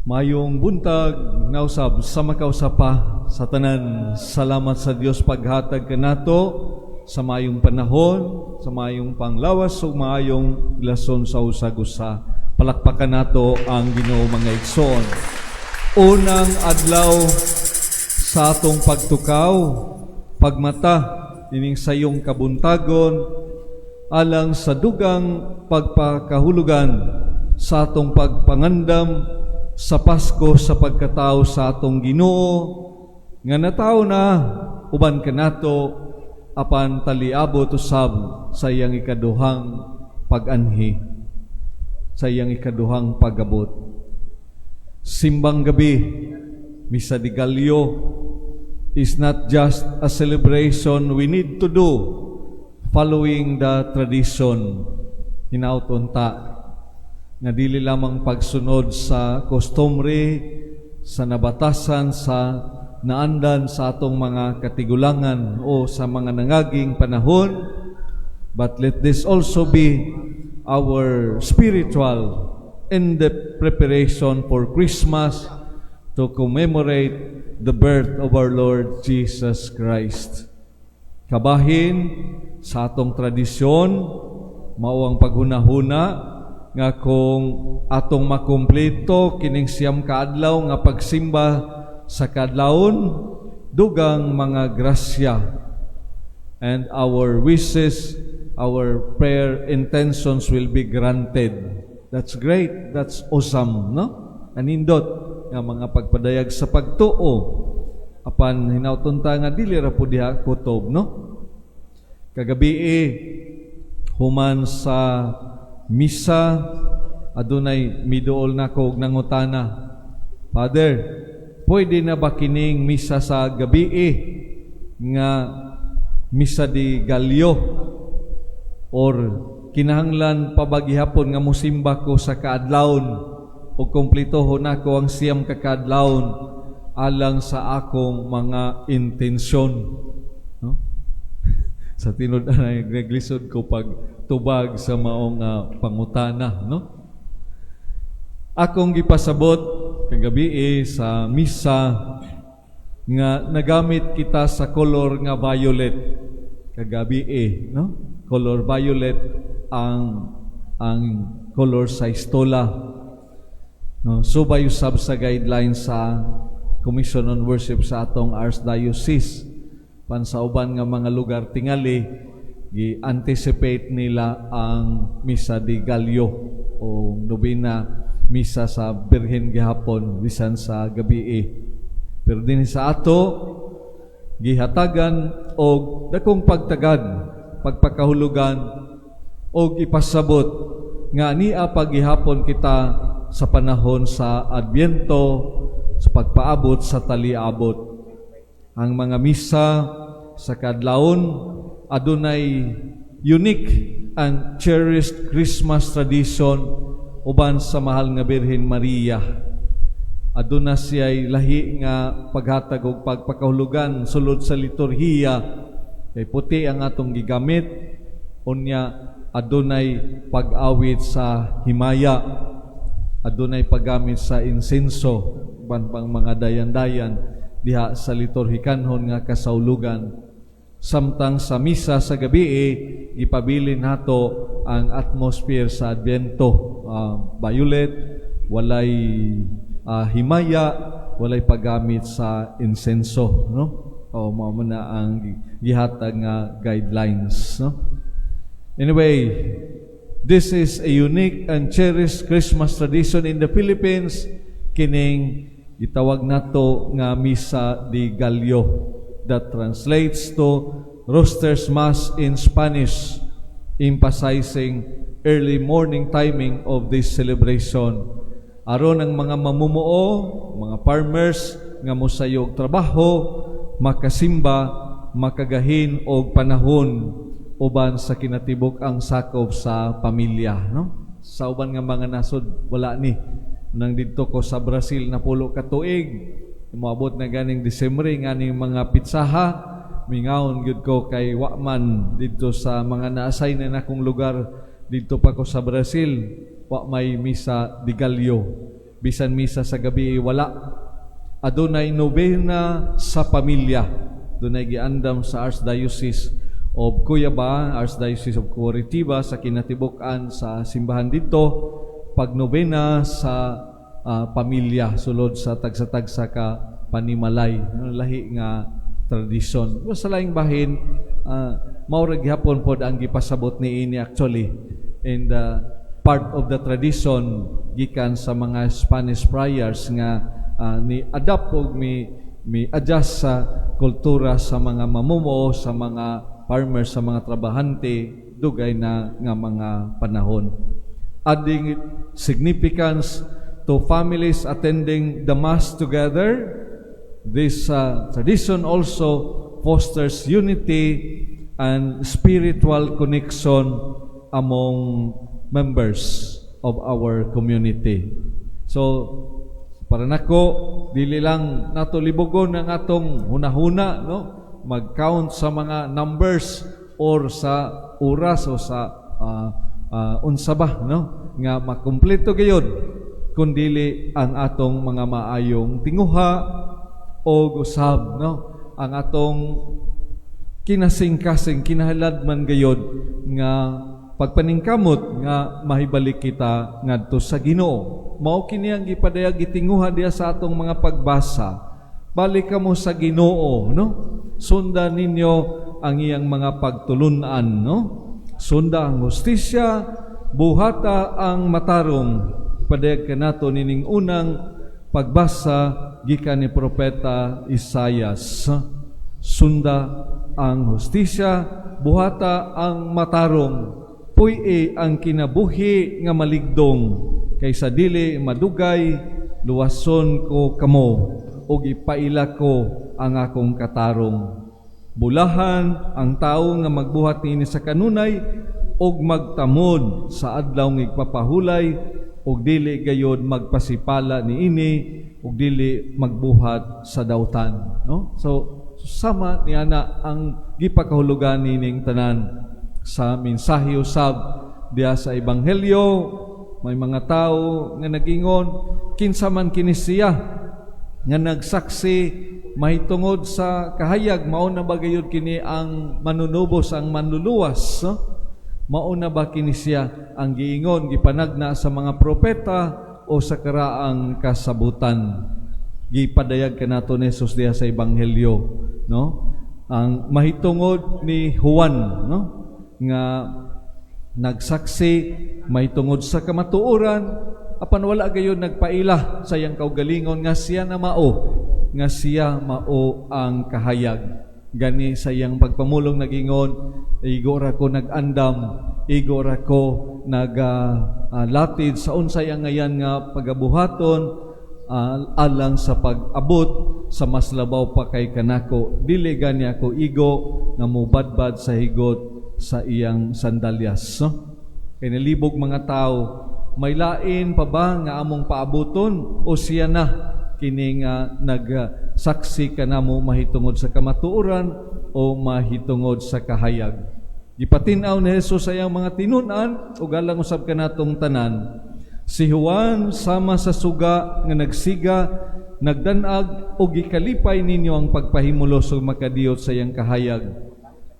Mayong buntag nausab sa makausapa sa tanan. Salamat sa Dios paghatag kanato sa mayong panahon, sa mayong panglawas ug maayong lason sa usag-usa. Palakpakan nato ang Ginoo, mga igsoon. Unang adlaw sa atong pagtukaw, pagmata ining sayong kabuntagon alang sa dugang pagpakahulugan sa atong pagpangandam sa Pasko sa pagkatao sa atong Ginoo nga natawo na uban kanato apan taliabot usab sa iyang ikaduhang pag-anhi, sa iyang ikaduhang pagabot. Simbang Gabi, Misa de Gallo, is not just a celebration we need to do following the tradition. Hinaut unta nga dili lamang pagsunod sa kostumbre, sa nabatasan, sa naandan sa atong mga katigulangan o sa mga nangaging panahon, but let this also be our spiritual in the preparation for Christmas to commemorate the birth of our Lord Jesus Christ. Kabahin sa atong tradisyon, mao ang paghunahuna nga kung atong makumpleto kining 9 ka adlaw nga pagsimba sa kadlawon, dugang mga grasya and our wishes, our prayer intentions will be granted. That's great. That's awesome, no? Anindot nga mga pagpadayag sa pagtuo. Apan hinaut unta nga dili ra po diha kutob, no? Kagabi human sa misa, adunay miduol nako og nangutana, "Father, pwede na ba kining misa sa gabi nga Misa de Gallo or kinahanglan pa ba gihapon nga musimba ko sa kaadlawon o kumpletohon nako ang 9 ka kaadlawon alang sa akong mga intensyon?" No? Sa tinud ay naglisod ko pag tubag sa maong pangutana, no? Akong gipasabot kagabi sa misa nga nagamit kita sa color nga violet kagabi no? Color violet ang color sa istola, no? Subay usab sa guidelines sa Commission on Worship sa atong Archdiocese. Pan sa uban nga mga lugar tingali gi-anticipate nila ang Misa de Gallo o nobena, misa sa Birhen gihapon bisan sa gabi. Pero din sa ato gihatagan og dakong pagtagad, pagpakahulugan og ipasabot nga nia paghihapon kita sa panahon sa Adbyento sa pagpaabot sa taliabot. Ang mga misa sa kadlawon adunay unique and cherished Christmas tradition uban sa mahal nga Birhen Maria. Aduna siya'y lahi nga paghatag og pagpakahulugan sulod sa liturhiya kay puti ang atong gigamit, unya adunay pag-awit sa himaya, adunay paggamit sa insenso, uban pang mga dayan-dayan diha sa liturhikanhon nga kasaulugan, samtang sa misa sa gabi gipabilin nato ang atmosphere sa Adbyento, violet, walay himaya, walay paggamit sa insenso, no? O mao man na ang gihatag nga guidelines, no? Anyway, this is a unique and cherished Christmas tradition in the Philippines, kining gitawag nato nga Misa de Gallo that translates to Rooster's Mass in Spanish, emphasizing early morning timing of this celebration. Aron ang mga mamumuo, mga farmers nga mosayog trabaho, makasimba, makagahin og panahon uban sa kinatibuk ang sakop sa pamilya, no? Sa uban nga mga nasod wala ni. Nang didto ko sa Brazil na 10 ka tuig, moabot na ganing Disyembre nganing mga petsaha, mingawon gyud ko kay wa man didto sa mga na-assign na nakong lugar didto pa ko sa Brazil, wa may Misa de Gallo. Bisan misa sa gabi wala. Adunay nobena sa pamilya. Dunay giandam sa Archdiocese of Cuyaba, Archdiocese of Curitiba, sa kinatibuk-an sa simbahan dito, pag nobena sa pamilya sulod sa tagsa-tagsa ka panimalay, no? Lahi nga tradisyon. Sa laing bahin, mao ra gihapon pod ang gipasabot niini actually, and part of the tradition gikan sa mga Spanish friars nga ni adapt og mi adjust sa kultura sa mga mamumuo, sa mga farmers, sa mga trabahante dugay na nga mga panahon. Adding significance to families attending the Mass together, this tradition also fosters unity and spiritual connection among members of our community. So, para nako, dili lang nato libugon ang atong hunahuna, no? Mag-count sa mga numbers or sa oras o sa unsa ba, no? Nga makumpleto gayud, kundili ang atong mga maayong tinguha o usab, no? Ang atong kinasing-kasing kinahaladman gayod nga pagpaningkamot nga mahibalik kita ngadto sa Ginoo. Mao kini ang gipadayag, gitinguha diya sa atong mga pagbasa. Balik kamo sa Ginoo, no? Sundan ninyo ang iyang mga pagtulunan, no? Sunda ang hustisya, buhata ang matarong. Padayag kanato nining unang pagbasa gikan ni Propeta Isayas. Sunda ang hustisya, buhata ang matarong, puy ang kinabuhi nga maligdong, kaysa dili madugay luwason ko kamo ug ipaila ko ang akong katarong. Bulahan ang tawo nga magbuhat niini sa kanunay ug magtamod sa adlaw nga igpapahulay ug dili gayod magpasipala niini ug dili magbuhat sa dautan, no? So sama niana ang gipakahulugan nining tanan sa mensahe usab diya sa ebanghelyo. May mga tao nga nagingon, "Kinsa man kini siya nga nagsaksi mahitungod sa kahayag? Mao na ba gayud kini ang manunubos, ang manluluwas, no? Mao na ba kini siya ang giingon, gipanagna sa mga propeta o sa karaang kasabutan?" Gipadayag kanato ni Jesus diha sa ebanghelyo, no, ang mahitungod ni Juan, no, nga nagsaksi mahitungod sa kamatuoran, apan wala gayon nagpaila sa iyang kaugalingon nga siya na mao, nga siya mao ang kahayag. Gani sa iyang pagpamulong nagingon, "Igo ra ko nag-andam, igo ra ko nag-latid sa unsay ang ngayan nga pagabuhaton alang sa pag-abot sa mas labaw pa kay kanako. Dili gani ako igo nga mubadbad sa higot sa iyang sandalyas," no? Kay nalibog mga tao, "May lain pa ba nga among paabuton o siya na kini nga nagsaksi kanamo mahitungod sa kamatuoran o mahitungod sa kahayag?" Gipatin-aw ni Jesus sa iyang mga tinun-an ug alang usab kanatong tanan. Si Juan sama sa suga nga nagsiga, nagdanag, ug gikalipay ninyo ang pagpahimulos ug makadiyot sa iyang kahayag.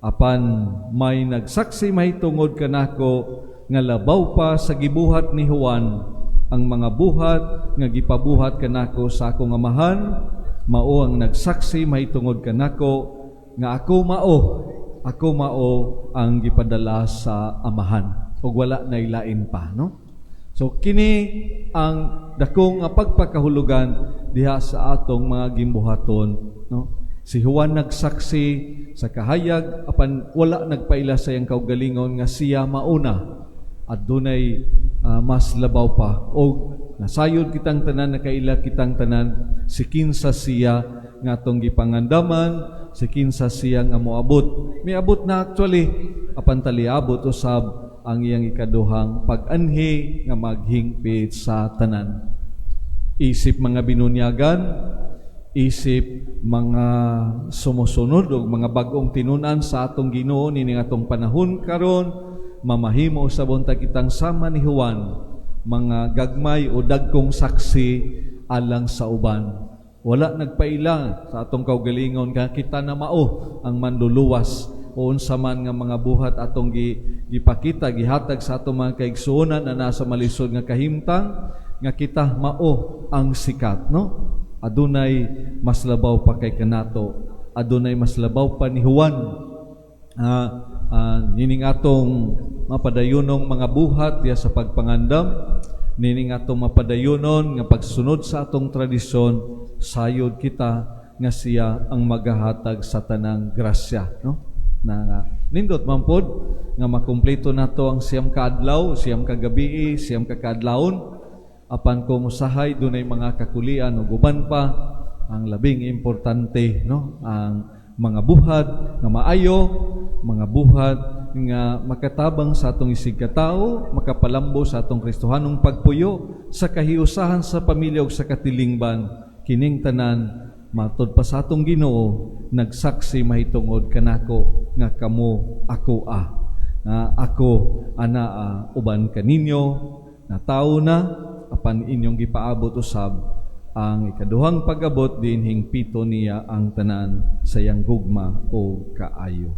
Apan may nagsaksi mahitungod kanako nga labaw pa sa gibuhat ni Juan. Ang mga buhat nga gipabuhat kanako sa akong Amahan, mao ang nagsaksi mahitungod kanako nga ako mao ang gipadala sa Amahan, ug wala na ilain pa, no? So kini ang dako nga pagpakahulugan diha sa atong mga gimbuhaton, no? Si Juan nagsaksi sa kahayag, apan wala nagpaila sa iyang kaugalingon nga siya mauna at dunay mas labaw pa. Og nasayod kitang tanan, nakaila kitang tanan si kinsa siya nga atong gipangandaman, si kinsa siya nga moabot. Miabot na actually, apan taliabot usab ang iyang ikaduhang pag-anhi nga maghingpit sa tanan. Isip mga binunyagan, isip mga sumusunod og mga bag-ong tinunan sa atong Ginoo nining atong panahon karon, mamahimo sa bunta kitang sama ni Juan. Mga gagmay o dagkong saksi alang sa uban. Wala nagpaila sa atong kaugalingon ka kita na mao ang manluluwas o unsa man nga mga buhat atong gipakita, gihatag sa atong mga kaigsuonan na nasa malisod nga kahimtang, nga kita mao ang sikat, no? Adunay mas labaw pa kay kanato, adunay mas labaw pa ni Juan. Nining atong mapadayunong mga buhat diya sa pagpangandam, nining atong mapadayunon nga pagsunod sa atong tradisyon, sayod kita nga siya ang magahatag sa tanang grasya, no? Na nga nindot man pod nga makumpleto nato ang 9 ka adlaw, 9 ka gabii, 9 ka kaadlawon. Apan kung usahay dunay mga kakulian ug uban pa, ang labing importante, no, ang mga buhat nga maayo, mga buhat nga makatabang sa atong isigkatao, makapalambo sa atong Kristohanong pagpuyo, sa kahiusahan sa pamilya ug sa katilingban. Kining tanan, matod pa sa atong Ginoo, nagsaksi mahitungod kanako nga kamo ako nga ako anaa uban kaninyo. Na tawo na, apan inyong gipaabot usab ang ikaduhang pag-abot, diin hingpito niya ang tanan sa iyang gugma o kaayo.